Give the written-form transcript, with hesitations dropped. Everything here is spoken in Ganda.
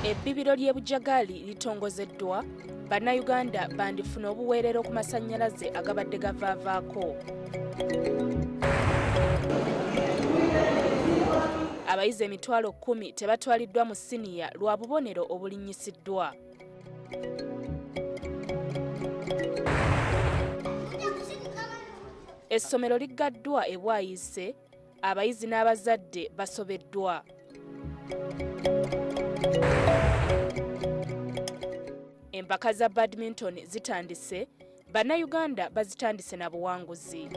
Ebbibiro ly'e Bujagali litongozeddwa, Bannayuganda bandifuna obuweerero ku masannyalaze agabadde gavaavaako. Abayizi 100,000 tebatwaliddwa mu siniya lwa bubonero obulinnyisiddwa. Essomero liggaddwa e Bwayiise, abayizi n'abazadde basobeddwa. Empaka za badminton zitandise, Bannayuganda bazitandise na buwanguzi.